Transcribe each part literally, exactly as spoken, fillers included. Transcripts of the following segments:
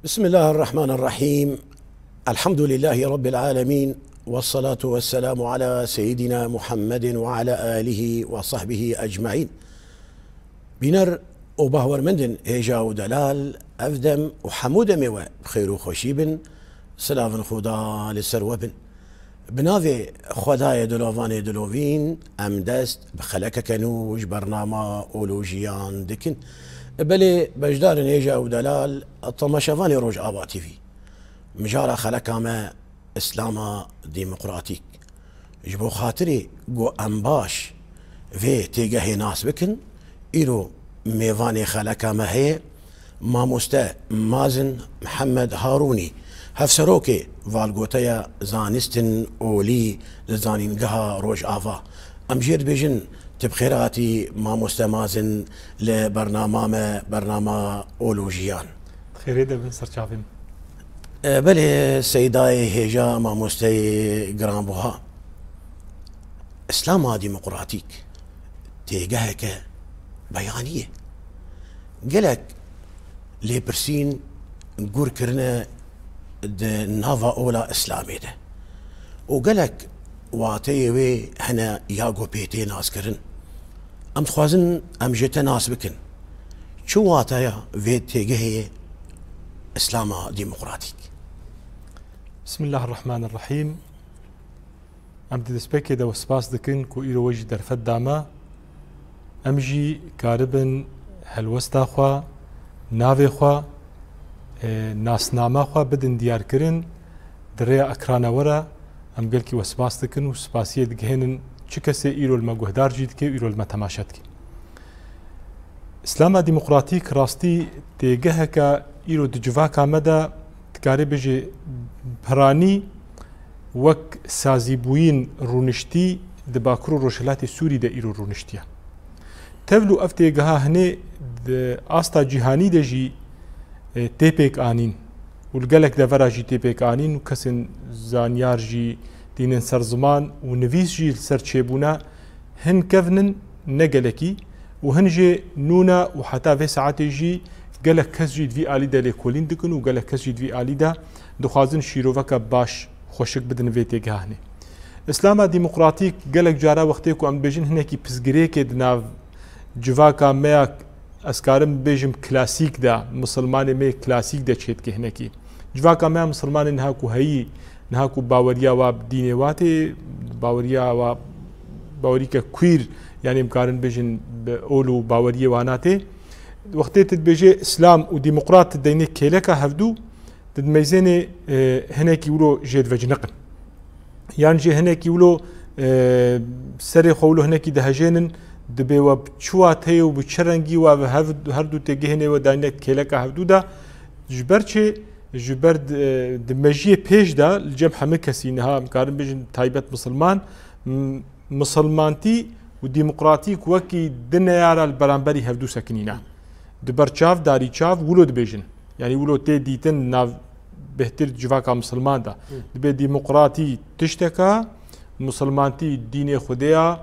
بسم الله الرحمن الرحيم. الحمد لله رب العالمين، والصلاة والسلام على سيدنا محمد وعلى آله وصحبه أجمعين. Bîner û bahwermendên hêja û delal, ev dem û hemû demê we bi xêr û xweşî bin. Silavin Xuda li ser we bin. Bi navê Xwedayê dilovanê dilovîn, em dest bi xelekeke nû ji bernama Olojiyan dikin. Belê beşdarên hêja û delal, temaşevanê Rojava T V. Mijara xeleka me Îslama Demokratîk. Ji bo xatirê ku em baş vê têgehê nas bikin, îro mêvanê xeleka me heye, Mamoste Mazin Mihemed Harûnî, hevserokê Valgoteya Zanistin Olî li Zanîngeha Rojava. Em jê dibêjin, tu bi xêr hatî Mamoste Mazin li bernama me, bernama Olojiyan. Xêrê de bin, serçavê min. E, belê, Seydayê hêja, mamosteyê giranbuha. Îslama demokratîk têgeheke beyanî ye. Gelek lêpirsîn gur kirine di nava ola Îslamê de. Û gelek wateyê wê hene ya ku pê tê naskirin. Em dixwazin em ji te nas bikin. Çi wateya vê têgehê ye Îslama Demokratîk? Bismillahirrahmanirrahîm. Em di destpêkê de we spas dikin ku îro we jî derfet da me. Em jî karibin helwesta xwe, navê xwe, e, nasnama xwe bidin diyarkirin di rêya ekrana we re. Em gelkî we spas dikin û spasiyê digihênin çi kesê îro li me guhdar jî dike û îro li me temaşe dike. Îslama Demokratîk rastî têgeheke îro di civaka me de, dikarê bêjê, piranî wek sazîbûyîn rûniştî di Bakur û Rojhilatê Sûrî de îro rûniştiye. Tevlû ev têgeha hinê di asta cîhanî de jî, e, tê pêk anîn û li gelek devera jî tê pêk anîn û kesên zanyar jî tînin ser ziman û nivîs jî li ser çêbûne. Hin kevn in, ne gelekî, û hin jê nû ne û heta vê saetê jî gelek kes jî di vî alî de lêkolîn dikin û gelek kes jî di vî alî de dixwazin şîroveke baş, xweşik bidin vê têgeha hinê. Îslama Demokratîk gelek cara wextê ku em dibêjin hinekî pirsgirêkê di nav civaka me ya, ez karim bibêjim, klasîk de, misilmanê me yê klasîk de çêdike hinekî. Civaka me ya misilmanê niha ku heyî, niha ku baweriya wa bi dînê wa tê, baweriya wa, bawerîke queer, yanî em karin bêjin bi ol û baweriyê wana tê. Wextê tu dibêjê Îslam û demokrat, tu deynê kêleka hevdû, tu dimeyzênê, e, hinekî wilo jê diveciniqin. Yan jî hinekî wilo, e, serê xwe wilo hinekî dihejênin, dibê we bi çi wateyê û bi çi rengî we bi hev-, her du têgihênê we dayne kêleka hevdû de. Ji ber çi? Ji ber di, di mejiyê pêş de li cem hemî kesî niha, em karin bêjin taybet misilman, m-, misilmantî û demokratîk wekî di neyara li beramberî hevdû sekinîne. Di ber çav, darî çav, wilo dibêjin. Yanî wilo tê dîtin nav bêhtir civaka misilman de. Hı. Dibê demokratî tişteka, misilmantî dînê Xwedê ya,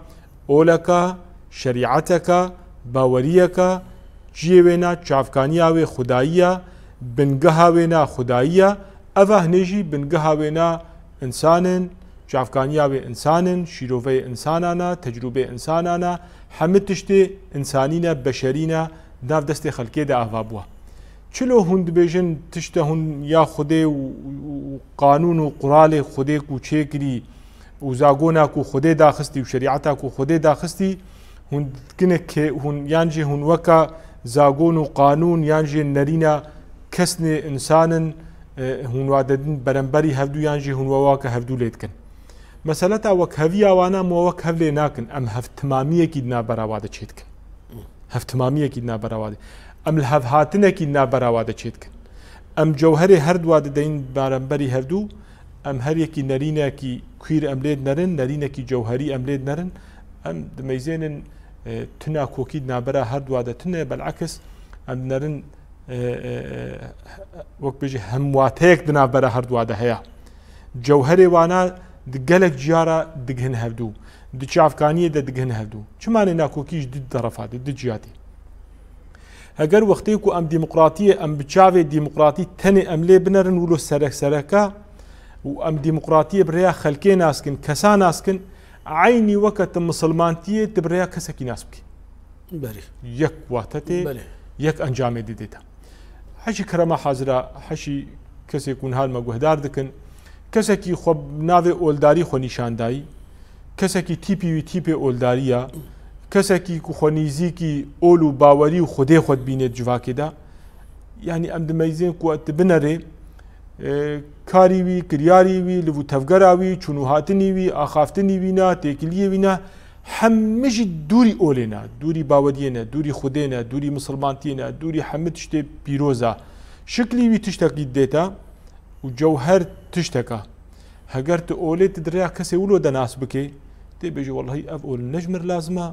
oleka, şerîeteka, baweriyeka, ciyê wê na çavkaniya wê xwedayî ya, bingeha wê na xwedayî ya, eva hinê jî bingeha wê na însan in, çavkaniya wê însan in, şîroveyê însanan e, tecrûbeyê însanan e, hemî tiştê însanî ne, beşerî ne, di nav destê xelkê de ava bûye. Çilo hûn dibêjin tişte hûn ya Xwedê û, û, û qanûn û quralê Xwedê ku çêkirî û zagona ku Xwedê daxistî û şerîeta ku Xwedê daxistî, hûn dikine ke-, hûn yan jî hûn weka zagon û qanûn yan jî nerîna kesnê însan in, e, hûn wa dedin beremberî hevdû yan jî hûn wa wake hevdû lê dikin. Meseleta wekheviya wana me wek hev lê nakin. Em hevtimamiyekî di navbera wa de çêdikin. Hevtimamiyekî di navbera wa de. Em li hevhatinekî di navbera wa de çêdikin. Em cewherê her du wa dideyîn beremberî hevdû. Em her yekî nerînekî queer em lê dinerin, nerînekî cewherî em lê dinerin. Em dimeyzênin, e, tu nakokî di navbera her du wa de tune, belekis em dinerin, e, e, e, wek bêjî hemwateyek di navbera her du wa de heye. Cewherê wana di gelek ciya re digihin hevdû. Di çavkaniyê de digihin hevdû. Çima nê nakokî ji du derefa de, du ciya tê? Heger wextê ku em demokratiyê, em bi çavê demokratî tenê em lê binerin wilo serek sereka û em demokratiyê bi rêya xelkê naskin, kesa naskin, eynî weke tu misilmantiyê tu bi rêya kesekî nas bikî. Berê. Yek wate tê, Berê. Yek encamê didê te. Heşî kerema hazira, heşî kesê ku niha me guhdar dikin, kesekî xwe navê oldarî xwe nîşan dayî, kesekî tîpî wî tîpê oldarî ya, kesekî ku xwe nîzîkî ol û bawerî û Xwedê xwe dibînê di civakê de. Yanî em dimeyzên ku tu binerê, e, karî wî, kiryarî wî, liv û tevgera wî, çûn û hatinî wî, axaftinî wî ne, têkiliyê wî ne, hemî jî dûrî olê ne, dûrî baweriyê ne, dûrî Xwedê ne, dûrî misilmantiyê ne, dûrî hemî tiştê pîroz e. Şiklî wî tiştekî didê te û cewher tiştek e. Heger tu olê tu di rêya kesê wilo de nas bikê, tê bêjî, wellahî ev ol ne ji mir lazim e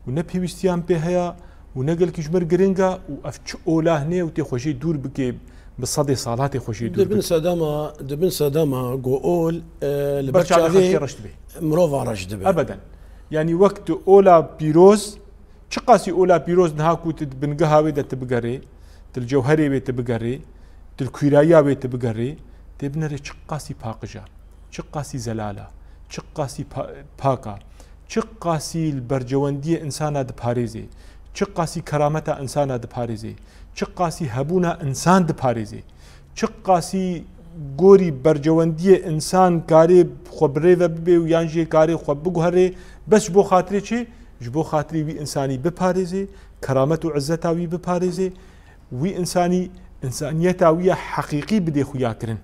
û ne pêwîstiya min pê heye û ne gelkî ji mir giring e û ev çi ola hine û tê xwe jê dûr bikê, bi sedê sala tê xwe jê dûr Di bin bikê. sedema, di bin sedema ku ol, e, li Ber ber çavê çavê xelkê reş dibe. mirova reş dibe. Ebeden. Yanî wek tu ola pîroz, çiqasî ola pîroz niha ku tu di bingeha wê de tu bigerê, tu li cewherê wê tu bigerê, tu li kûrayiya wê tu bigerê, tê binêrê çiqasî paqij e, çiqasî zelal e, çiqasî pa-, pak e, çiqasî li bercewendiyê insana diparêzê, çiqasî kerameta insana diparêzê, çiqasî hebûna insan diparêzê, çiqasî gorî bercewendiyê insan karê xwe bi rê ve bibê û yan jî karê xwe biguherê, bes ji bo xatirê çi? Ji bo xatirê wî insanî biparêzê, keramet û izzeta wî biparêzê, wî insanî, insaniyeta wî ya heqîqî bidê xuyakirin.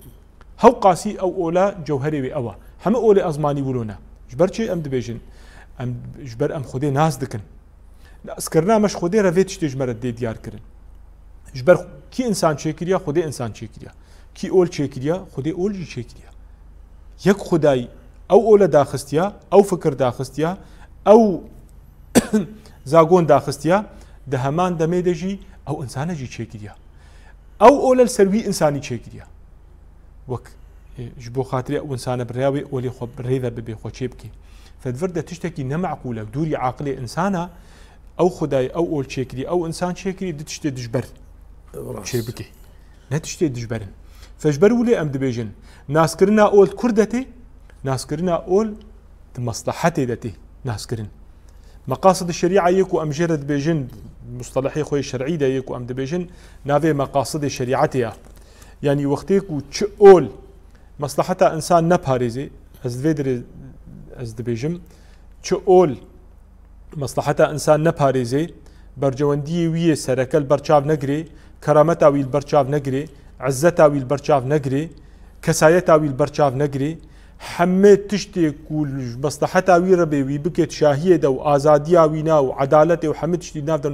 Hewqasî ew ola cewherê wê ew e. Heme olê ezmanî wilo ne. Ji ber çi em dibêjin? Em, ji ber em Xwedê nas dikin. Naskirina me ji Xwedê re vê tiştê ji me re dê diyar kirin. Ji ber kî insan çêkiriya? Xwedê insan çêkiriya. Kî ol çêkiriya? Xwedê ol jî çêkiriya. Yek Xwedayî ew ole daxistiya, ew fikir daxistiya, ew zagon daxistiya, di heman demê de jî ew insane jî çêkiriya. Ew ole li ser wî insanî çêkiriya. Wek, e, ji bo xatirê ew insane bi rêya wê olê xwe bi rê ve bibê, xwe çê bikê. Fedvir de tiştekî ne meqûl e, dûrî aqilê insana, ew Xwedayê, ew ol çêkirî, ew insan çêkirî, du tiştê dijber Rast. çê bikê. Ne tiştê dijber in. Fe ji ber wî lê em dibêjin, naskirina ol di kur de tê? Naskirina ol di meslehetê de tê naskirin. Meqasid şerîa yê ku em jê re dibêjin, mustelehê xwe yê şer'î de yê ku em dibêjin, navê meqasidê şerîetê ya. Yanî wextê ku çi ol mesleheta insan neparêzê, ez divê dirê ez dibêjim, çi ol mesleheta insan neparêzê, bercewendiyê wî yê sereke li ber çav negirê, kerameta wî li ber çav negirê, izzeta wî li ber çav negirê, kesayeta wî li ber çav negirê, hemê tiştê ku ji mesleheta wî re bê, wî bikêt şahiyê de û azadiya wî na û edaletê û hemî tiştî nav de,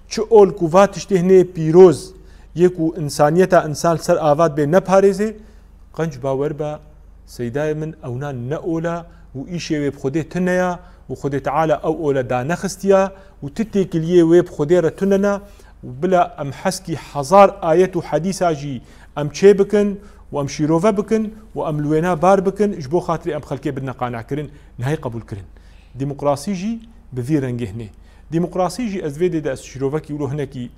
çi ol ku va tiştê hinê pîroz yê ku insaniyeta insan li ser ava dibe neparêzê, qenc bawer be, seydayê min, ewna ne ola û îşê wê bi Xwedê tune ya û Xwedê Teala ew ole danexistiya û ti têkiliyê wê bi Xwedê re tune ne û bila em heskî hezar ayet û hedîsa jî em çê bikin û em şîrove bikin û em li wêna bar bikin, ji bo xatirê em xelkê bidine qanehkirin, nehê qebûlkirin. Demokrasî jî bi vî rengê hinê. Demokrasî jî ez vê dê de ez şîrovekî wilo hinekî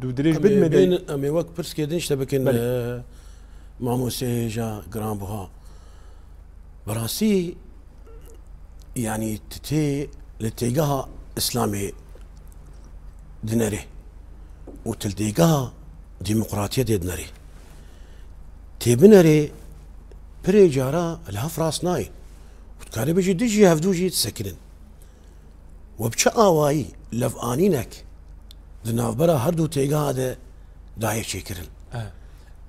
dûdirêj Em ê bidime de. bên, em ê wek pirskê din işte bikin, Belê. e, mamostê hêja giranbuha. Bi rastî, yanî tu tê li têgeha Îslamê dinerê û tu li têgeha demokratiyetê dinerê. Tê binerê pirê cara li hev rast nayên. Û dikarê bijî dijî hevdû jî disekinin. We bi çi awayî levanînek di navbera her du têgeha de dayê çêkirin? Eh.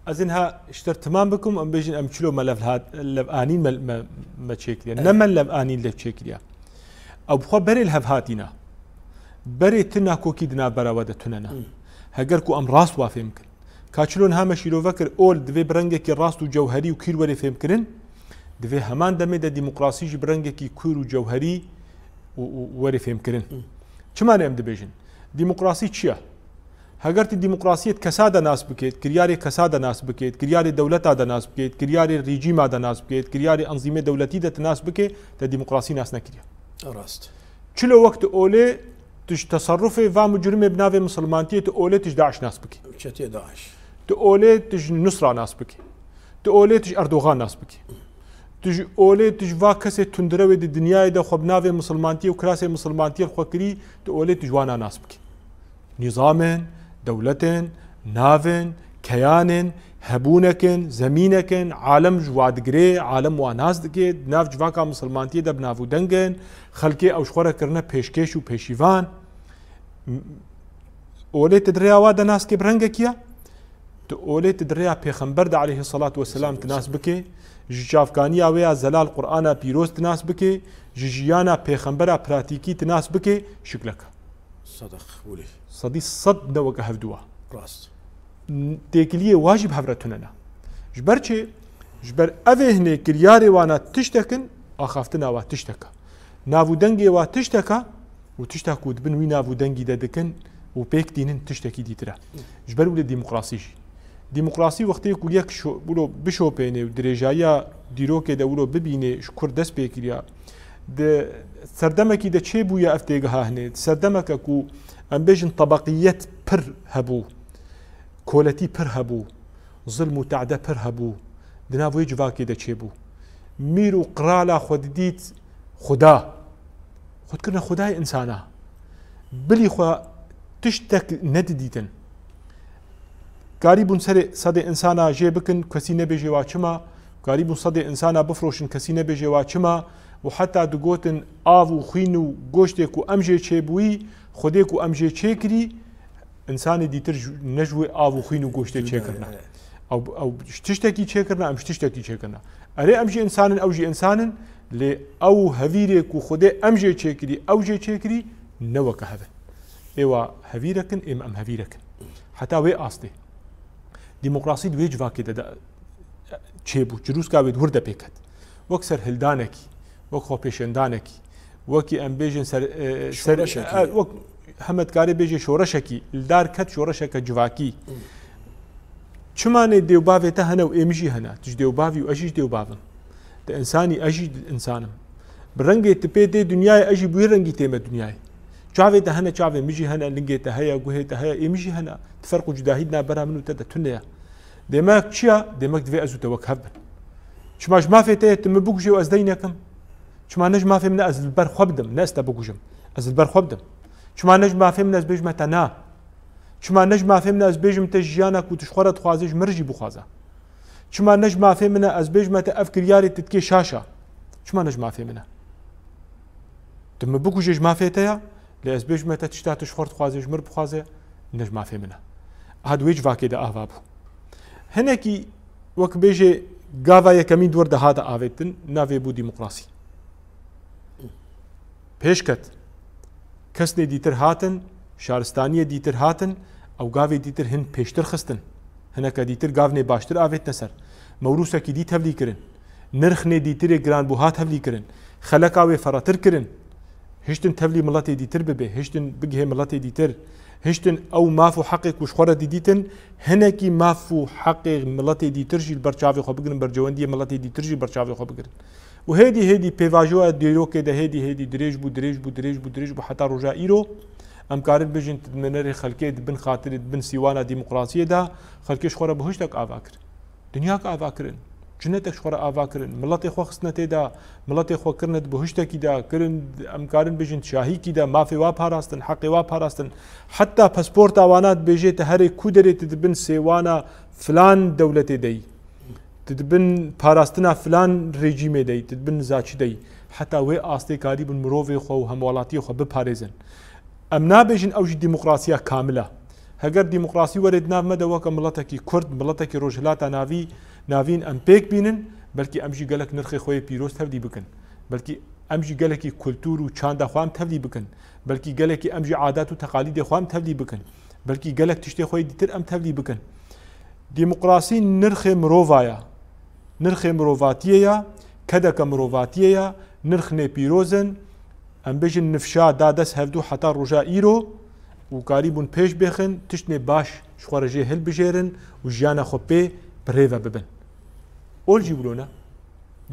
Ez ê niha ji te re timam bikim, em bêjin em çilo me lev hat-, levanîn me, me, me çêkiriye. Eh. Ne me levanîn lev çêkiriye. Ew bi xwe berê li hev hatîne. Berê tu nakokî di navbera we de tune ne. Hmm. Heger ku em rast wa fêm kin. Ka çilo niha me şîrove kir, ol divê bi rengekî rast û cewherî û kûr were fêmkirin, divê heman demê de demokrasî jî bi rengekî kûr û cewherî û, û were fêmkirin. Hı. Çima ne em dibêjin? Demokrasî çi ye? Heger tu demokrasiyê di kesa de nas bikêt, kiryarê kesa de nas bikêt, kiryarê dewleta de nas bikêt, kiryarê rejîma de nas bikêt, kiryarê enzîmê dewletî de tu nas bikê, te demokrasî nas nekiriye. Rast. Çilo wek tu olê Tu ji teserrufê va mucrimê bi navê misilmantiyê, tu olê tu ji DAIŞ nas bikî. Çetê DAIŞ. Tu olê tu ji Nusra nas bikî. Tu olê tu ji Erdogan nas bikî. Tu ji olê tu ji va kesê tundrewê di dinyayê de xwe bi navê misilmantiyê û kirasê misilmantiyê li xwe kirî, tu olê tu ji wana nas bikî. Nîzamên, dewletên, navên, keyanên, hebûnekin, zemînekin, alem ji wa digirê, alem wa nas dike, di nav civaka misilmantiyê de bi nav û deng in, xelkê ew ji xwe re kirine pêşkêş û pêşîvan. M-, olê tu di rêya wa de nas ke bi rengekî ya, tu olê tu di rêya Pêxember de aleyhissalatu vesselam tu nas bike, ji çavkaniya wê ya zelal Qur'ana pîroz tu nas bike, ji jiyana Pêxembera pratîkî tu nas bike, şikleke. Sedeq, wî. Sedî sed ne weke hevdû wa. Rast. Têkiliyê wa jî bi hev re tune ne. Ji ber çi? Ji ber evê hinê kiryarê wana tiştek in, axaftina wa tiştek e. Nav û dengê wa tiştek e û tişta ku di bin wî nav û dengî de dikin û pêk tînin tiştekî dîtir e. Ji ber wile demokrasî jî. Demokrasî wextê ku yek şo-, wilo bişopêne û dirêjayiya dîrokê de wilo bibîne, ji kur dest pê kiriya, di serdemekî de çêbûye ev têgiha hinê. Di serdemeke ku em bêjin tebeqiyet pir hebû, koletî pir hebû, zilm û tade pir hebû, di nav wê civakê de çêbû. Mîr û qirala xwe didît xuda. Xwe dikirine xudayê insana. Bilî xwe tiştek nedidîtin. Karîbûn serê sedê insana jê bikin, kesî nebêjê wa çima. Karîbûn sedê insana bifroşin, kesî nebêjê wa çima. Û heta digotin av û xwîn û goştê ku em jê çêbûyî, xwedê ku em jê çêkirî, insanê dîtir ji, ne ji wê av û xwîn û goştê çêkirine. Ew, ew ji tiştekî çêkirine, em ji tiştekî çêkirine. Erê, em jî insan in, ew jî insan in, lê ew hevîrê ku xwedê em jê çêkirî, ew jê çêkirî, ne weke hev in. Ê wa hevîrek in, êm em hevîrek in. Heta wê astê. Demokrasî di wê civakê de, de çêbû, çirûska wê di wir de pê ket. Wek serhildanekî, wek xwepêşandanekî, wekî em bêjin ser, e, ser, Şoreşekî. e, wek heme dikarê bêje şoreşekî, li dar ket şoreşeke civakî. Çima nê dêwbavê te hene û ê min jî hene? Tu ji dêwbavî û ez jî ji dêwbav im. Te insanî, ez jî insan im. Bi rengê tu pê tê dinyayê, ez jî bi wî rengî tême dinyayê. Çavê te hene, çavê min jî hene, lingê te heye, guhê te heye, ê min jî hene. Ti ferq û cudahî di navbera min û te de tune ye. Demek çi ya? Demek divê ez û te wek hev bin. Çima ji mafê te ye tu min bikujê û ez deynek im? Çima ne ji mafê min e ez li ber xwe bidim, ne ez te bikujim? Ez li ber xwe bidim. Çima ne ji mafê min e ez bêjime te na? Çima ne ji mafê min e ez bêjim te jiyana ku tu ji xwe re dixwazê ji min re jî bixwaze? Çima ne ji mafê min e ez bêjime te ev kiryarê tu dikê şaş e? Çima ne ji mafê min e? Tu min bikujê ji mafê te ya, lê ez bêjime te tişta tu ji xwe re dixwazê ji min re bixwaze, ne ji mafê min e. Aha di wê civakê de ava bû. Hinekî wek bêjê gava yekemîn di wir de hate avêtin, navê bû demokrasî. Pêş ket. Kesnê dîtir hatin, şaristaniyê dîtir hatin, ew gavê dîtir hin pêştir xistin. Hineke dîtir gavnê baştir avêtine ser. Mewrûsekî dî tevlî kirin. Nirxnê dîtirê giranbûha tevlî kirin. Xeleka wê ferretir kirin. Hiştin tevlî miletê dîtir bibe, hiştin bigihê miletê dîtir. Hiştin ew maf û heqê ku ji xwe re didîtin, hinekî maf û heqê miletê dîtir jî li ber çavê xwe bigirin, bercewendiyê miletê dîtir jî li ber çavê xwe bigirin. Û hêdî hêdî pêvajoya dîrokê de hêdî hêdî dirêj bû, dirêj bû, dirêj bû, dirêj bû heta roja îro. Em karin bijin di minerê xelkê di bin xatirê, di bin sîwana demokrasiyê de xelkê ji xwe re bi hiştek ava kir. Dinyak ava kirin. Cinetek ji xwe re ava kirin. Miletê xwe xistine tê de, miletê xwe kirine di bihiştekî de, kirin, em karin bijin şahîkî de, mafê wa parastin, heqê wa parastin. Heta pasporta wana dibêjê te herê ku derê tu di bin sêwana filan dewletê de yî. Tu di bin parastina filan rejîmê de yî, tu di bin niza çi de yî. Heta wê astê karîbin mirovê xwe û hemwelatiyê xwe biparêzin. Em nabêjin ew jî demokrasiya kamil e. Heger demokrasî were di nav me de weke miletekî Kurd, miletekî Rojhilata Navî, Navîn em pêk bînin, belkî em jî gelek nirxê xwe yê pîroz tevlî bikin. Belkî em jî gelekî kultur û çanda xwe em tevlî bikin. Belkî gelekî em jî adat û teqalîdê xwe em tevlî bikin. Belkî gelek tiştê xwe yê dîtir em tevlî bikin. Demokrasî nirxê mirova ye. Nirxê mirovatiyê ye, kedeke mirovatiyê ye, nirxnê pîroz in, em bêjin nifşa da dest hevdû heta roja îro û karîbûn pêş bêxin, tiştnê baş ji xwe re jê hilbijêrin û jiyana xwe pê bi rê ve bibin. Ol jî wilo ne.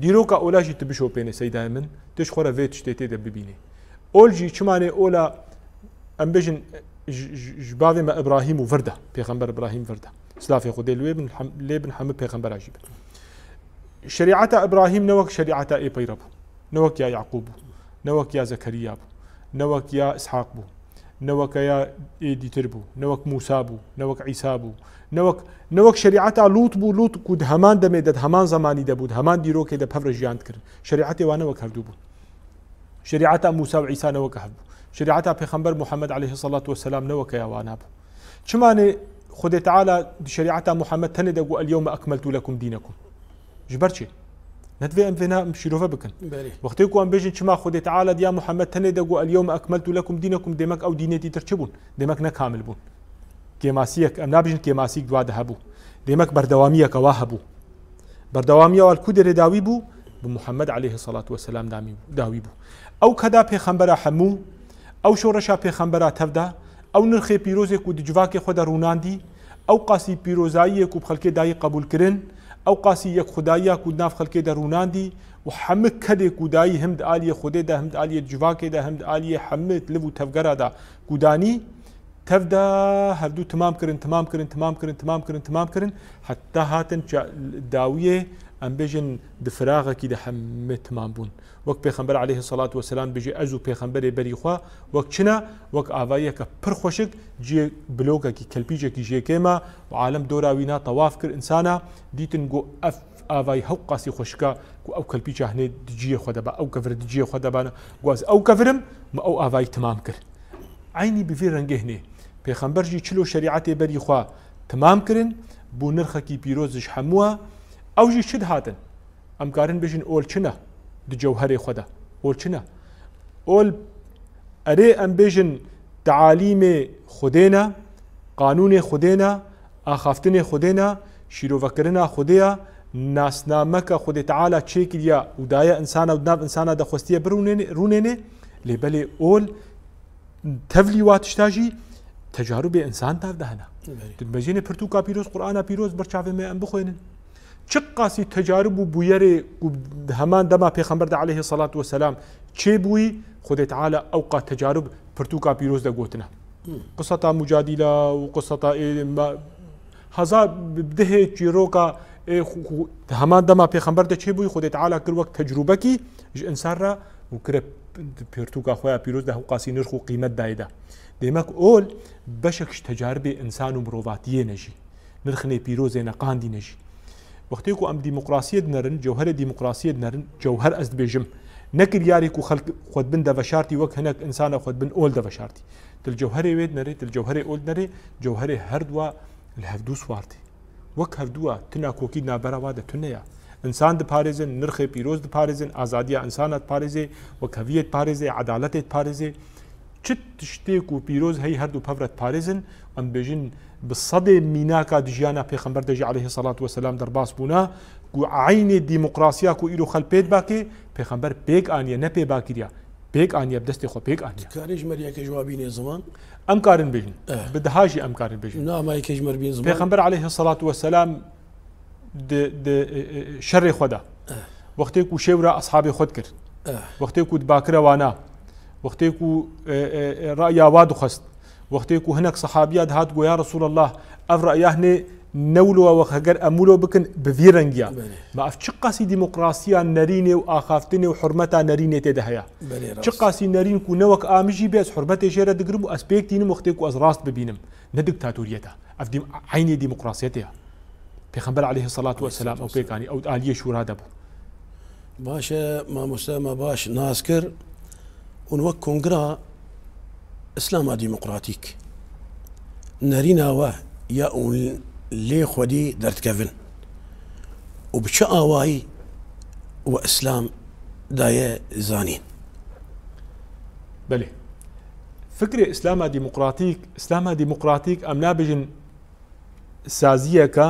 Dîroka ola jî tu bişopêne seydayê min, tu ji xwe re vê tiştê tê de bibînî. Ol jî çima nê ola em bêjin, ji, ji, ji bavê me Îbrahîm û vir de, pêxember Îbrahîm vir de. Silafê Xwedê li wê bin, hem, lê bin hemû pêxembera jî bin. Şerîeta Îbrahîm ne wek şerîeta ê peyre bû. Ne wek ya Yaqûb bû. Ne wek ya Zekeriya bû. Ne wek ya Îshaq bû. Ne wek ya ê dîtir bû. Ne wek Mûsa bû. Ne wek Îsa bû. Ne wek, ne wek şerîeta Lût bû. Lût ku di heman demê de, di heman zemanî de bû, di heman dîrokê de bi hev re jiyan dikirin. Şerîetê wan ne wek hevdû bû. Şerîeta Mûsa û Îsa ne wek hev bû. Şerîeta Pêxember Muhammed aleyhissalatu vesselam ne wek ya wana bû. Çima ne Xwedê Teala di şerîeta Muhammed tenê de got, "El yewme ekmeltu lekum dînekum"? Ji ber çi? Ne divê em vêna şîrove bikin. Belê. Wextê ku em bêjin çima Xwedê Teala diya Muhammed tenê de got, "El yewme ekmeltu lekum dînekum", demek ew dînê dîtir çi bûn? Demek ne kamil bûn. Kêmasiyek, em nabêjin kêmasiyek dua de hebû. Demek berdewamiyeke wa hebû. Berdewamiya wa li ku derê dawî bû? Bi Muhammed aleyhissalatu vesselam damî-, dawî bû. Ew keda pêxembera hemû, ew şoreşa pêxembera tev de, ew nirxê pîrozê ku di civakê xwe de rûnandî, ew qasî pîrozayiyê ku bi xelkê dayî qebûl kirin, ew qasî yekxwedayiya ku di nav xelkê de rûnandî û hemû kedê ku dayî him di aliyê Xwedê de, him di aliyê civakê de, him di aliyê hemû liv û tevgera de ku danî, tev de hevdû timam kirin, timam kirin, timam kirin, timam kirin, timam kirin, heta hatin ça-, dawiyê, em bêjin, di firaxekî de hemû timam bûn. Wek Pêxember aleyhissalatu vesselam bêje, ez û pêxemberê berî xwe wek çi ne, wek avayiyeke pir xweşik, cihê blokekî, kelpîcekî jê kêm e û alem dora wî na tewaf kir, insana dîtin got, ev avayî hewqasî xweşik e ku ew kelpîça hinê di cihê xwe de be, ew kevir di cihê xwe de be, got, ez ew kevirim, min ew avayî timam kir. Eynî bi vî rengê hinê. Pêxember jî çilo şerîetê berî xwe timam kirin, bû nirxekî pîroz ji hemû e. Ew jî çi dihatin? Em karin bêjin ol çi ne di cewherê xwe de? Ol çi ne? Ol, erê, em bêjin tealîmê Xwedê ne, qanûnê Xwedê ne, axaftinê Xwedê ne, şîrovekirina Xwedê ye, nasnameke Xwedê Teala çêkiriye û daye insana û di nav insana de xwestiye birûnêne-, rûnêne. Lê belê ol tevlî wa tişta jî tecarubê insan nav de hene. Belê. Tu dibêjînê pirtûka pîroz, Qur'ana pîroz ber çavê me em bixwênin. Çiqasî tecarib û bûyerê ku di heman dema Pêxember de aleyhissalatu vesselam çêbûyî, Xwedê Teala ewqa tecarib pirtûka pîroz de gotine. Hmm. Qiseta Mucadîla û qiseta ê ma-, heza bi dihê çîroka ê xu-, xu-, di heman dema Pêxember de çêbûyî, Xwedê Teala kir wek tecrûbekî ji insan re û kire pirtûka xwe ya pîroz de hewqasî nirx û qîmet dayê de. Demek ol beşek ji tecaribê insan û mirovatiyê ne jî. Nirxinê pîrozê ne, qandî ne jî. Wextê ku em demokrasiyê dinerin, cewherê demokrasiyê dinerin, cewher ez dibêjim, ne kiryarê ku xelk xwe dibin de veşartî wek hinek insana xwe dibin ol de veşartî. Til cewherê wê dinerê, til cewherê ol dinerê, cewherê her dua li hevdû siwar tê. Wek hevdû a, tu nakokî di navbera wa de tune ya. Însan diparêzin, nirxê pîroz diparêzin, azadiya însana diparêzê, wekheviyê diparêzê, edaletê diparêzê. Çi tiştê ku pîroz hey her du pev re diparêzin, em bêjin bi sedê mînaka di jiyana Pêxember de jî aleyhisselatu vesselam derbas bûna, ku eynê demokrasiya ku îro xelk pê dibakê, Pêxember pêk aniye, ne pê bakiriya. Pêk aniye, bi destê xwe pêk aniye. Karê ji me re yekê ji wa bînê ziman? Em karin bêjin. Eh. Bi daha jî em karin bêjin. Na, ma yekê ji me re bîn ziman. Pêxember aleyhisselatu vesselam di, di, e, e, şerê xwe de. Eh. Wextê ku şêwra eshabê xwe dikir. Eh. Wextê ku dibakire wana. Wextê ku, e, e, e, ra'ya wa dixwest. Wextê ku hinek sehabiya dihat got, "Ya Resulallah, ev ra'ya hinê ne wilo e, wex heger em wilo bikin, bi vî rengiya." Belê. Ma ev çiqasî demokrasiya nerînê û axaftinê û hurmeta nerînê tê de heye? Belê, rast. Çiqasî nerîn ku ne wek a min jî bê, ez hurmetê jê re digirim û ez pêk tînim wextê ku ez rast bibînim. Ne diktatoriyet e. Ev dîm-, eynê demokrasiyetê ye. Pêxember aleyhisselatu vesselam ew pêk anî, ew di aliyê şûra de bû. Baş e, mamoste me baş nas kir. Hûn wek kongra Îslama Demokratîk nerîna we ya hûn lê xwedî derdikevin û bi çi awayî we Îslam daye zanîn? Belê. Fikrê Îslama Demokratîk, Îslama Demokratîk em nabêjin saziyeke,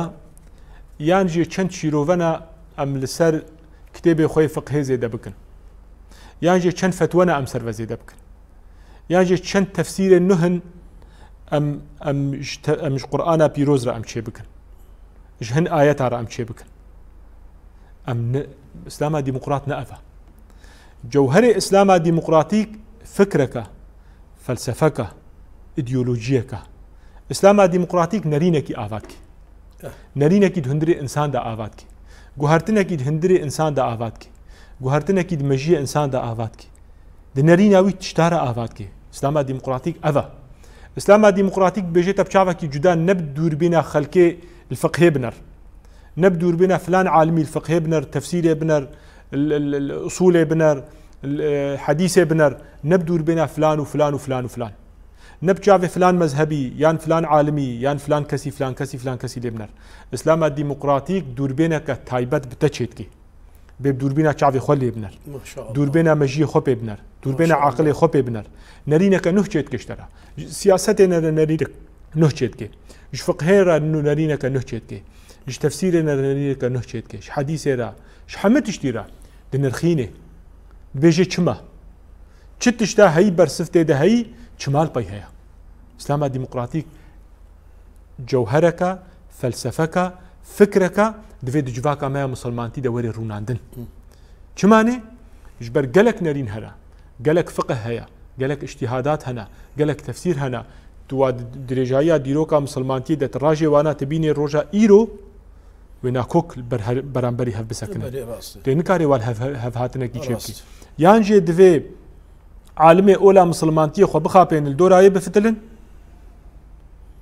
yan jî çend şîrovena em li ser kitêbê xwe yê fiqhê zêde bikin. Yan jî çend fetwena em ser ve zêde bikin. Yan jî çend tefsîrên nû hin em, em ji te-, em ji Qur'ana pîroz re em çê bikin. Ji hin ayeta re em çê bikin. Em ne, Îslama demokrat ne ev e. Cewherê Îslama demokratîk fikreke, felsefeke, Îdeolojiyeke. Îslama demokratîk nerînekî ava dike. Eh. Nerînekî di hundirê însan de ava dike. Guhertinekî di hundirê însan de ava dike. Guhertinekî di mejiyê însan de ava dike. Di nerîna wî tişta re ava dike. Îslama demokratîk ev e. Îslama demokratîk dibêje te bi çavekî cuda ne bi dûrbîna xelkê li fiqhê biner. Ne bi dûrbîna filan alimî li fiqhê biner, tefsîrê biner, l-, l-, l-, usulê biner, l-, e, hedîsê biner. Ne bi dûrbîna filan û filan û filan û filan. Ne bi çavê filan mezhebî, yan filan alimî, yan filan kesî, filan kesî, filan kesî lê biner. Îslama demokratîk dûrbîneke taybet bi te çêdikê. Bê bi dûrbîna çavê xwe lê biner. Maşallah. Dûrbêna mejiyê xwe pê biner. Dûrbêna Maşallah. Aqilê xwe pê biner. Nerîneke nuh çêdike ji te re. Ji siyasetê ne re nerînek nuh çêdike. Ji fiqhê re nu-, nerîneke nuh çêdike. Ji tefsîrê ne re nerîneke nuh çêdike. Ji hedîsê re. Ji hemî tiştî re. Dinirxînê. Dibêje çima? Çi tişta heyî bersiv tê de heyî, çima li pey heye? Îslama demokratîk cewhereke, felsefeke, fikreke divê di civaka me ya misilmantî de were rûnandin. Çima ne? Ji ber gelek nerîn hene, gelek fiqh heye, gelek îctîhadat hene, gelek tefsîr hene. Tu wa di-, dirêjayiya dîroka misilmantiyê de tu rajê wana tu bînê roja îro, wê nakok ber-, beramberî hev bisekine. Belê, rast e. Tu nikarê wal hev-, hev-, hevhatinekî çêbikî. Rast. Yan jî divê alimê ola misilmantiyê xwe bixapênin, li dora yê bifitilin,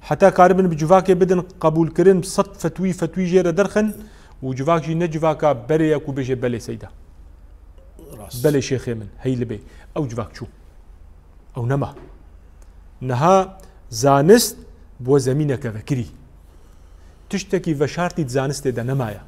heta karibin bi civakê bidin qebûlkirin, sed fetwî, fetwî jê re derxin û civak jî ne civaka berê ye ku bêje belê seyda. Rast. Belê şêxê min, hey li bê. Ew civak çû. Ew nema. Niha zanist bû zemîneke vekirî. Tiştekî veşartî di zanistê de nemaye.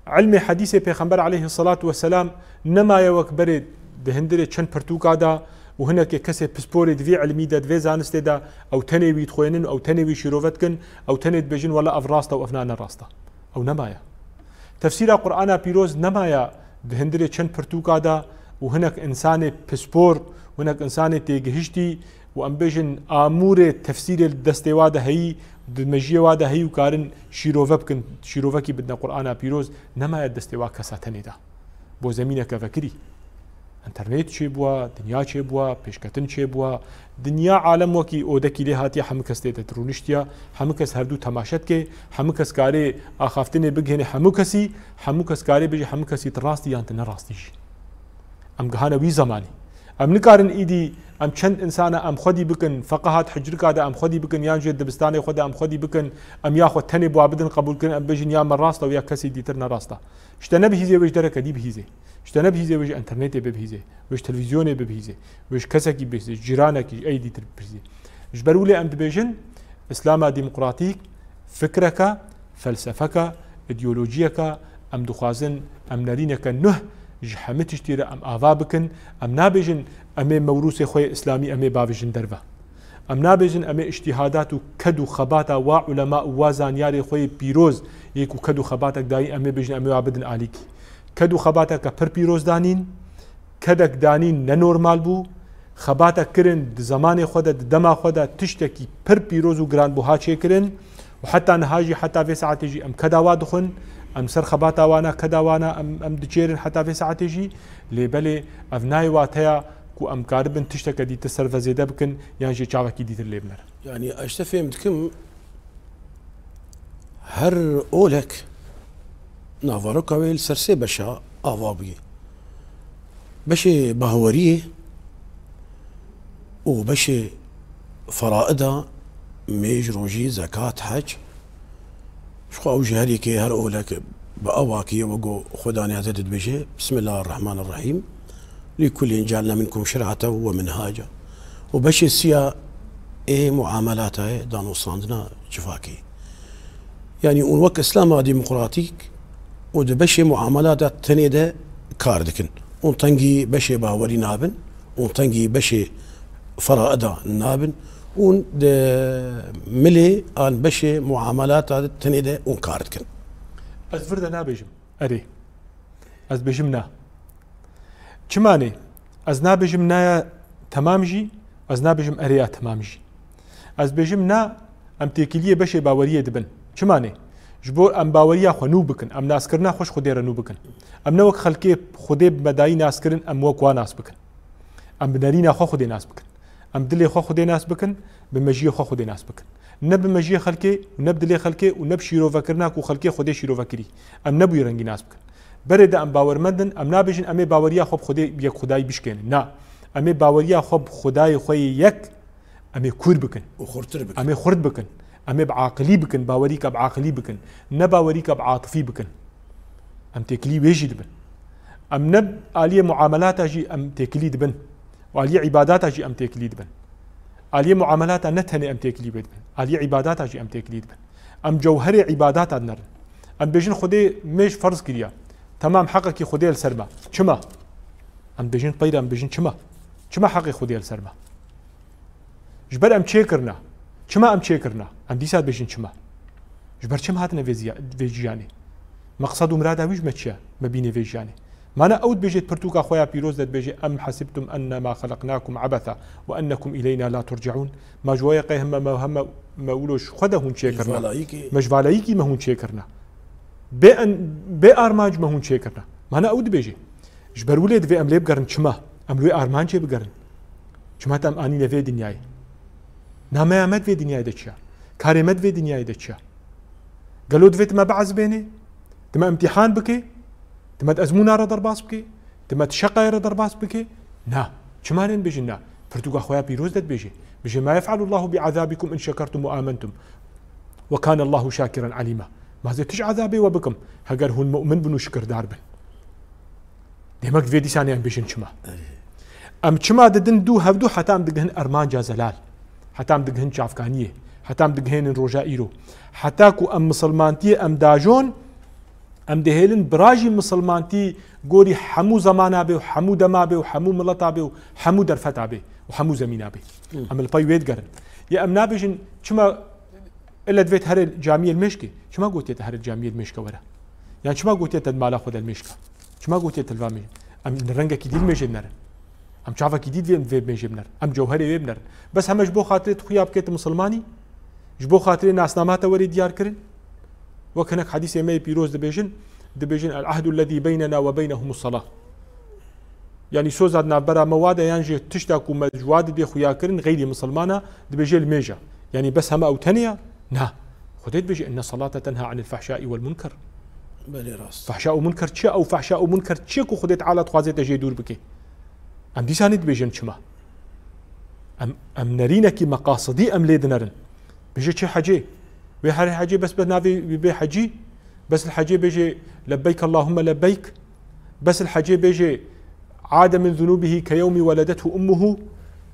Ilmê hedîsê Pêxember aleyhisselatu vesselam nemaye wek berê di hundirê çend pirtûka de û hinekê kesê pisporê di vî ilmî de, di vê zanistê de ew tenê wî dixwênin, ew tenê wî şîrove dikin, ew tenê dibêjin wela ev rast e û ev na ne rast e. Ew nemaye. Tefsîra Qur'ana Pîroz nemaye di hundirê çend pirtûka de û hinek insanê pispor, hinek insanê têgihiştî û em bêjin amûrê tefsîrê li destê wa de heyî, di mejiyê wa de heyî û karin şîrove bikin, şîrovekî bidine Qur'ana Pîroz, nemaye destê wa kesa tenê de. Bo zemîneke vekirî. Înternet çêbûwa, dinya çêbûwa, pêşketin çêbûwa. Dinya alem wekî odekî lê hatiye, hemû kes tê de rûniştiya, hemû kes her du temaşe dike, hemû kes karê axaftinê bigihêne hemû kesî, hemû kes karê bêje hemû kesî tu rastî yan tu nerastî jî. Em gihane wî zemanî. Em nikarin îdî em çend insana em xwedî bikin, feqehat hicrika de em xwedî bikin, yan jê dibistanê xwe de em xwedî bikin, em ya xwe tenê bi wa bidin qebûlkirin, em bêjin ya me rast e û ya kesî dîtir nerast e. Ji te nebihîzê wê ji dereke dî bihîzê. Ji te nebihîzê wê ji înternetê bibihîzê. Wê ji televîzyonê bibihîzê. Wê ji kesekî bihîzê. Ji cîranekî, ji ey dîtir bibihîzê. Ji ber wê lê em dibêjin, Îslama demokratîk fikreke, felsefeke, îdeolojiyeke, em dixwazin, em nerîneke nuh ji hemî tiştî re em ava bikin. Em nabêjin, em ê mewrûsê xwe yê îslamî em ê bavêjin derve. Em nabêjin em ê îctîhadat û ked û xebata wa ulema û wa zanyarê xwe yê pîroz, yê ku ked û xebatek dayîn, em ê bêjin em ê wa bidin alîkî. Ked û xebateke pir pîroz danîn, kedek danîn ne normal bû, xebatek kirin di zemanê xwe de, di dema xwe de tiştekî pir pîroz û giranbûha çêkirin û heta niha jî, heta vê saetê jî em keda wa dixwin, em ser xebata wana, keda wana em, em diçêrin heta vê saetê jî. Lê belê ev nayê wateya ku em karibin tişteke dîtir ser ve zêde bikin yan jî çavekî dîtir lê binerin. Yanî ez ji te fêm dikim, her olek naveroka wê li ser sê beşa ava bûye. Beşê bahweriyê û beşê feraida, mêj, rojî, zekat, hec, Ji xwe ew ji her yekê, her olek bi ew akiyê wego xwe daniya te dibêje, Bismillahirrahmanirrahîm. Lîkullin cealne minkum şir'ate ve minhaca. Û beşê siya ê muamelata ye, danûstandina civakê. Yanî hûn wek Îslama demokratîk û di beşê muamelata tenê de kar dikin. Hûn tengî beşê bawerî nabin. Û tengî beşê feraida nabin. Û di milê an beşê muamelata tenê de û kar dikin. Ez vir de nabêjim erê. Ez dibêjim na. Çima ne? Ez nabêjim naya temam jî, ez nabêjim erê ya temam jî. Ez dibêjim na, em têkiliyê beşê baweriyê dibin. Çima ne? Ji bo em baweriya xwe nû bikin, em naskirina xwe ji Xwedê re nû bikin. Em ne wek xelkê Xwedê bi medayî nas kirin, em wek wan nas bikin. Em bi nerîna xwe Xwedê nas bikin. Em dilê xwe Xwedê nas bikin, bi mejiyê xwe Xwedê nas bikin. Ne bi mejiyê xelkê û ne bi dilê xelkê û ne bi şîrovekirina ku xelkê Xwedê şîrove kirî. Em ne bi wî rengî nas bikin. Berê de em bawermend in, em nabêjin em ê baweriya xwe bi Xwedê yek Xwedayî bişkênin. Na. Em ê baweriya xwe bi Xwedayê xwe yê yek, em ê kûr bikin. Û xurtir bikin. Em ê xurt bikin. Em ê bi aqilî bikin, bawerîka bi aqilî bikin. Ne bawerîka bi atifî bikin. Em têkilî wê jî dibin. Em ne aliyê muamelata jî em têkilî dibin. Û aliyê îbadata jî em têkilî dibin. Aliyê muamelata ne tenê em têkilî wê dibin. Aliyê îbadata jî em têkilî dibin. Em cewherê îbadata dinerin. Em bêjin Xwedê mêj ferz kiriya. Temam heqekî Xwedê li ser me. Çima? Em bêjin peyre, em bêjin çima? Çima heqê Xwedê li ser me? Ji ber em çêkirina. Çima em çêkirina? Em dîsa dibêjin çima? Ji ber çi em hatine vê ziya-, vê jiyanê? Meqsed û mirada wî ji me çi ye? Me bînê vê jiyanê. Mana ew dibêjê di pirtûka xwe ya pîroz de dibêjê, "Em hasibtum ennema xelaqnakum abetha ve ennekum ileyna la turceun." Ma ji we ye qey heme me, heme me wilo ji xwe de hûn çêkirina. Ji valayîkî. Me ji valayîkî me hûn çêkirina. Bê en-, bê armanc me hûn çêkirina. Mana ew dibêjê. Ji ber wilo divê em lê bigerin çima? Em li wê armancê bigerin. Çima te em anîne vê dinyayê? Nameya me di vê dinyayê de çi ya? Karê me di vê dinyayê de çi ya? Gelo divê tu me biezibênê? Tu me imtîhan bikê? Tu me di ezmûna re derbas bikê? Tu me di şeqayê re derbas bikê? Na. Çima nên bêjin na? Pirtûka xwe ya pîroz de dibêje. Bêje, "Ma yef'alullahu bi azabikum in şekertum ve amentum. Ve kane Allahu şakiran alîma." Ma ez ê tu ji ezabê we bikim, heger hûn mu'min bin û şikirdar bin. Demek vê dîsanê em bêjin çima? Erê. Em çima didin dû hevdû heta em digihin armanca zelal? Heta em digihin çavkaniyê? Heta em digihênin roja îro? Heta ku em misilmantiyê em dajon, em dihêlin birajî misilmantî gorî hemû zemana bê û hemû dema bê û hemû mileta bê û hemû derfeta bê û hemû zemîna bê. Hı. Em li pey wê digerin. Ya em nabêjin çima Ille divêt herê camiyê li mêşkê. Çima gotiye te herê camiyê li mêşke were? Yan çima gotiye te di mala xwe de li mêşke? Çima gotiye te li va mêşe? Em li rengekî dî li mêşê binerin. Em çavekî dî divê vê mêşê binerin. Em cewherê wê binerin. Bes heme ji bo xatirê tu xuya bikê tu misilmanî? Ji bo xatirê nasnama te werê diyar kirin? Wek hinek hedîsê me yê pîroz dibêjin, dibêjin, "El ahdu lezî beynena ve beynehumus salah." Yanî soza di navbera me wa de yan jî tişta ku me ji wa didê xuya kirin, xeyrî misilmana dibêje li mêja. Yanî bes hema ew tenê ya? Na. Xwedê dibêje, "Inne salate tenha anil fahşai wel munker." Belê rast. Fahşa û munker çi ye? Ew fahşa û munker çi ye ku Xwedê Teala dixwaze te jê dûr bike? Em dîsa nê dibêjin çima? Em, em nerînekî meqasidî em lê dinerin. Bêje çi hecê? Wê herê hecê bes bi navê wî bê hecî? Bes li hecê bêje, "Lebbeyk Allahümme lebbeyk." Bes li hecê bêje, "Ade min zunûbihî ke yewmî weledethu ummuhu."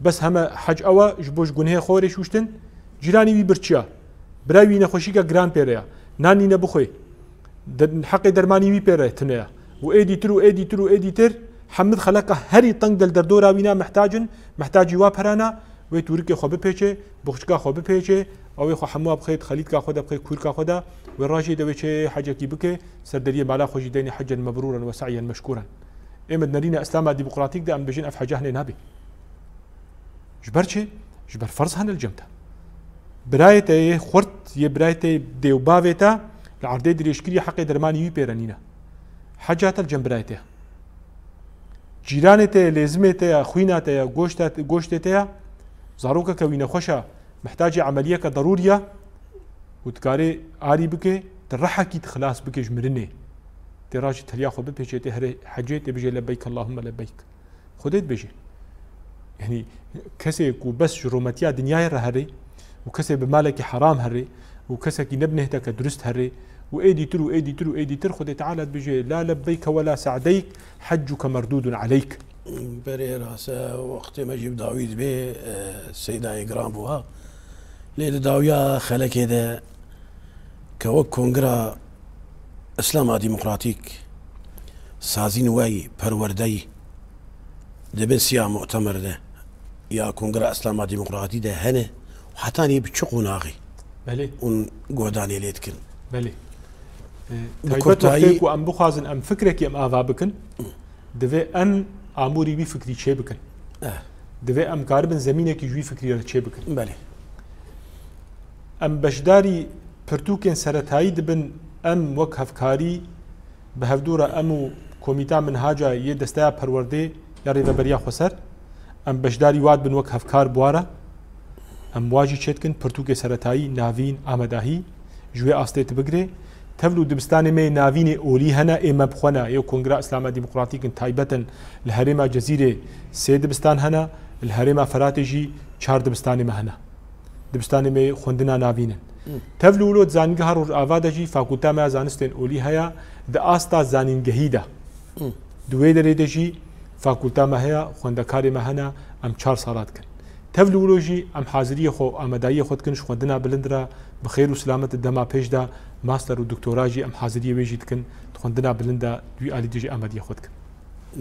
Bes heme hec ew e, ji bo ji gunehê xwe were şûştin. Cîranî wî birçiya. Birayê wî nexweşîka giran pê re ya. Nan nîne bixwe. De-, heqê dermanî wî pê re tune ye. Û ê dîtir û ê dîtir û ê dîtir. Hemid xeleka herî teng del derdora wîna mihtac in. Mihtacî wa perana. Wê tûrikê xwe bipêçe, buxçika xwe bipêçe. Ew ê xwe hemûa bixê di xelîtka xwe de, bixê kûrka xwe de. Wê rajê de wê çê hecekî bike. Ser deriyê mala xwe jî deynê hecen mebrûren ve se'yen meşkûren. Ê me di nerîna Îslama demokratîk de em dibêjin ev heca hinê nabe. Ji ber çi? Ji ber ferz hene li cem te. Birayê te yê xurt, yê birayê te yê dê û bavê te li erdê dirêjkirî heqê dermanî wî pê re nîne. Heca te li cem birayê te ye. Cîranê te ye, lêzimê te ye, xwîna te ye, goşta, goştê te ye, zarokeke wî nexweş e, mihtacê emeliyeke derûrî ye û dikarê arî bike, tu rehekî tu xilas bike ji mirinê. Tê rajî teliya xwe bipêçê, tê herê hecê, tê bijê, "Lebbeyk Allahümme lebbeyk." Xwedê dibêje. Yanî kesê ku bes ji rûmetiya dinyayê re herê û kesê bi malekî heram herê û kesekî ne bi nêhdeke durist herê û ê dîtir û ê dîtir û ê dîtir, Xwedê Teala dibêje, "La lebbeyke we la se'deyk, heccuke merdûdun aleyk." Berê rast e, wextê me jî bi dawî dibe, e, Seyda Îgram bû ha. Lê di dawiya xelekê de ke wek Kongra Îslama Demokratîk sazîn wey perwerdeyî di bin siya mu'temer de ya Kongra Îslama Demokratî de hene û hetanî bi çi qonaxê Belê. hûn guhdanê lê dikin? Belê. E, Bi taybet kurtayî wextê ku em bixwazin em fikrekî em ava bikin, divê em amûrî wî fikrî çê bikin. Eh. Divê em karibin zemînekî ji wî fikrî re çê bikin. Belê. Em beşdarî pirtûkên seretayî dibin, em wek hevkarî bi hevdû re em û Komîta Minhaca yê Desteya Perwerdê ya Rêveberiya Xweser, Em beşdarî wa dibin wek hevkar bi wa re. Em wa jî çêdikin, pirtûkê seretayî, navîn, amadahî ji wê astê tu bigirê. Tevlû dibistanê me yê navînê olî hene, ê me bi xwe ne, yê Kongra Îslama Demokratîk in, taybet in. Li herêma Cezîrê sê dibistan hene, li herêma Feratê jî çar dibistanê me hene. Dibistanê me yê xwendina navîn in. Tevlû wilo di Zanîngeha Rojava de jî fakulta me ya zanistên olî heye, di asta zanîngehî de. Di wê derê de jî fakulta me heye, xwendekarê me hene, em çar sala dikin. Tevlû wilo jî em haziriyê xwe û amadayiyê xwe dikin ji xwendina bilind re, bi xêr û silamet di dema pêş de master û doktora jî em haziriyê wê jî dikin, di xwendina bilind de di wî alî de jî amadiyê xwe dikin.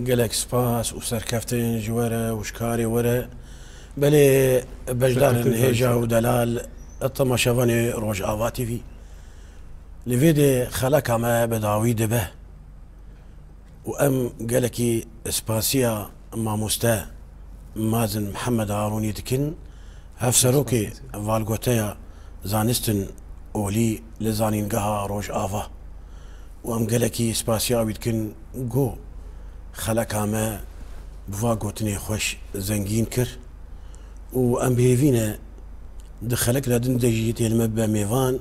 Gelek spas û serkeftin ji we re û ji karê we re. Belê beşdarên hêja û delal, temaşevanê Rojava T V. Li vê de xeleka me bi dawî dibe û em gelekî spasiya mamoste Mazin Mihemed Harûnî dikin, hevserokê Valgoteya Zanistin Olî li Zanîngeha Rojava. Û em gelekî spasiya wî dikin, ku xeleka me bi va gotinê xweş zengîn kir. Û em bi hêvî ne di xelek re din de jî tê li me bibe mêvan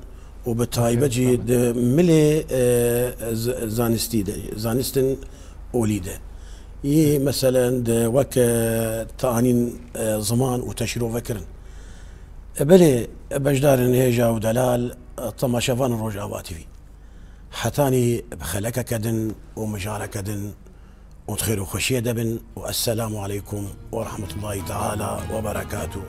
û bi taybet jî di milê, e, z-, zanistî de, zanistin olî de. Yê meselen di wek, e, tanîn, e, ziman û teşîrovekirin. E, belê, e, beşdarên hêja û delal, e, temaşevan Rojava T V. Hetanî bi xelekeke din û mijareke din û di xêr û xweşiyê de bin û esselamu aleykum we rahmetullahî teala we berekatuh.